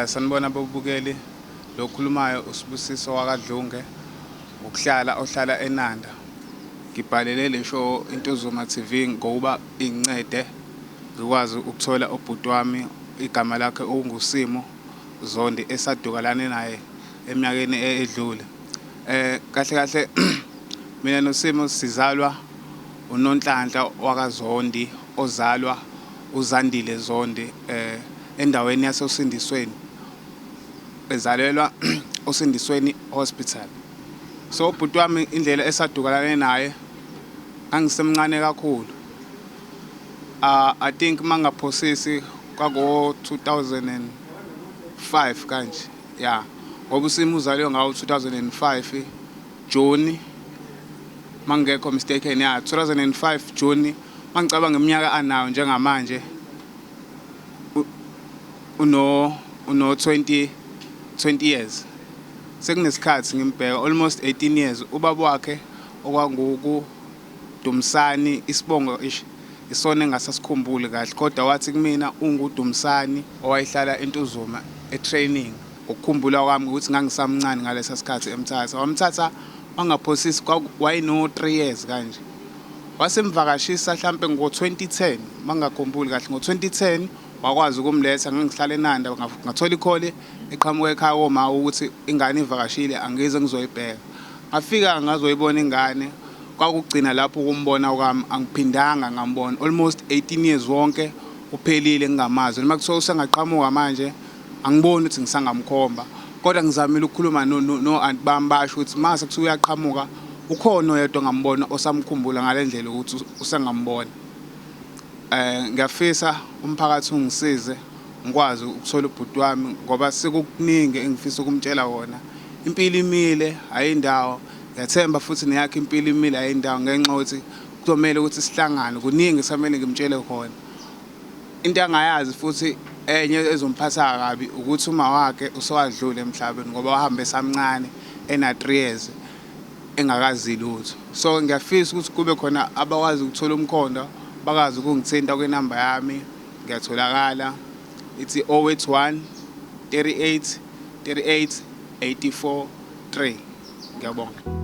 Sanibona babukeli, lo khulumayo uSibusiso wakaDlunge, ngokuhlala ohlala eNanda. Ngibhalele le show Intuzuma TV ngokuba ingincede ngikwazi ukuthola ubhuti wami, igama lakhe okunguSimo Zondi, esadukalane naye eminyakeni edlule. Kahle kahle mina noSimo sizalwa uNonhlanhla wakaZondi, ozalwa uZandile Zondi, endaweni yaseSindisweni, ezalelwa oSindisweni Hospital. So ubhuti wami, indlela esadukalane naye, ngangisemncane kakhulu. I think mangaphosisi kwako 2005 kanje, yeah, ngoba uSimo uzalwe ngawo 2005 June, mangekho mistaken, yeah, 2005 June. Mangicabanga iminyaka anayo njengamanje, uno 20 years. Sekunesikhathi ngimbheka, almost 18 years. Ubaba wakhe okwanguku Dumsani, isibongo ish isona engasasikhumbuli kahle, kodwa wathi kumina unguDumsani owayehlala eNtuzuma e-training. Ukukhumbula kwami ukuthi ngangisamncane ngalesa sikhathi emthatha, wamthatha wangaphosisi wayeno 3 years kanje, wasemvakashisa mhlambe ngo-2010, mangakhumbuli kahle, ngo-2010 wakwazi ukumletha. Ngangihlala eNanda, ngathola i-call eqhamuka ekhaya koma ukuthi ingane ivakashile, angize ngizoyibheka. Ngafika ngazoyibona ingane, kwakugcina lapho ukumbona kwami, angiphindanga ngambona. Almost 18 years wonke uphelile ngingamazi. Noma kuthiwa usengaqhamuka manje, angiboni ukuthi ngisangamkhomba, kodwa ngizamile ukukhuluma no-anti bami, basho ukuthi mase kuthiwa uyaqhamuka, ukhona oyedwa ongambona osamkhumbula ngale ndlela ukuthi usengambona. Ngiyafisa umphakathi ungisize ngikwazi ukuthola ubhuti wami, ngoba sekukuningi engifisa ukumtshela wona. Impilo imile ayindawo, ngiyathemba futhi neyakhe impilo imile ayindawo, ngenxa yokuthi kuzomele ukuthi sihlangane, kuningi kusamele ngimtshele khona. Into angayazi futhi enye ezomphatha kabi ukuthi uma wakhe usewadlula emhlabeni, ngoba wahamba esamncane ena 3 years, engakazi lutho. So ngiyafisa ukuthi kube khona abakwazi ukuthola umkhondo, bakwazi ukungithinta kwinamba yami, ngiyatholakala, ithi 081 38 38 84 3. Ngiyabonga.